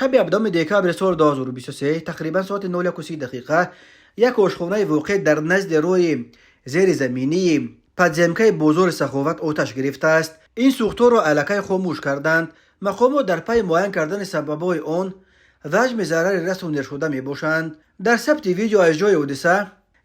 Шаби 7 декабри соли 2023, тақрибан соати 01:30 дақиқа, як ошхонаи воқеъ дар назди роҳи зеризаминии подземкаи бозори Саховат оташ гирифтааст. Ин сӯхторро аллакай хомӯш карданд. Мақомот дар пайи муайян кардани сабабҳои он ва ҳаҷми зарари расондашуда мебошанд. Дар сабти видео аз ҷои ҳодиса,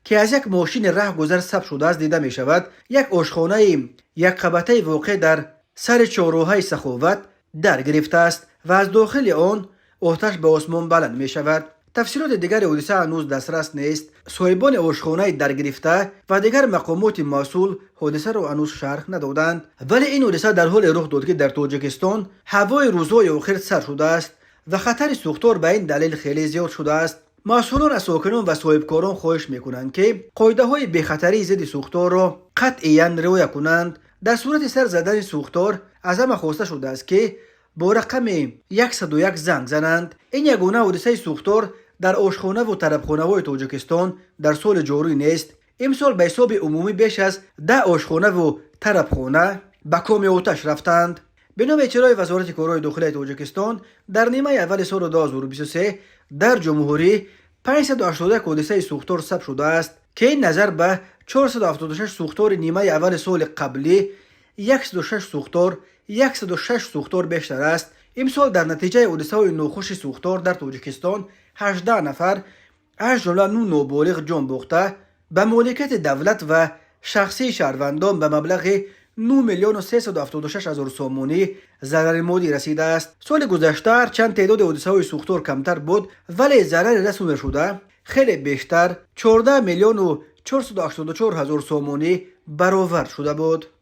ки аз як мошини раҳгузар сабт шудааст, дида мешавад, як ошхонаи якқабатаи воқеъ дар сари чорроҳаи Саховат дар гирифтааст ва аз дохили он оташ ба осмон баланд мешавад. Тафсилоти дигари ҳодиса ҳанӯз дастрас нест. Соҳибони ошхонаи даргирифта ва дигар мақомоти масъул ҳодисаро ҳанӯз шарҳ надоданд. Вале ин ҳодиса дар ҳоле рух дод, ки дар Тоҷикистон ҳавои рӯзҳои охир сард шудааст ва хатари сӯхтор ба ин далел хеле зиёд шудааст. Масъулон аз сокинон ва соҳибкорон хоҳиш мекунанд, ки қоидаҳои бехатарии зидди сӯхторро қатъиян риоя кунанд. Дар сурати сар задани сӯхтор аз ҳама хоста шудааст, ки бо рақами 101 занг зананд. Ин ягона ҳодисаи сӯхтор дар ошхонаву тарабхонаҳои Тоҷикистон дар соли ҷорӣ нест. Имсол ба ҳисоби умумӣ беш аз 10 ошхонаву тарабхона ба коми оташ рафтанд. Бино ба иттилои Вазорати корҳои дохилияи Тоҷикистон, дар нимаи аввали соли 2023 дар ҷумҳурӣ 581 ҳодисаи сӯхтор сабт шудааст, ки ин назар ба 476 сӯхтори нимаи аввали соли қаблӣ 106 сӯхтор, 106 сӯхтор бештар аст. Имсол дар натиҷаи ҳодисаҳои нохуши сӯхтор дар Тоҷикистон 18 нафар, аз ҷумла 9 ноболиғ, ҷон бохта, ба моликияти давлат ва шахсии шаҳрвандон ба маблағи 9 миллиону 376 ҳазор сомонӣ зарари моддӣ расидааст. Соли гузашта ҳарчанд теъдоди ҳодисаҳои сӯхтор камтар буд, вале зарари расондашуда хеле бештар, 14 миллиону 484 ҳазор сомонӣ баровард шуда буд.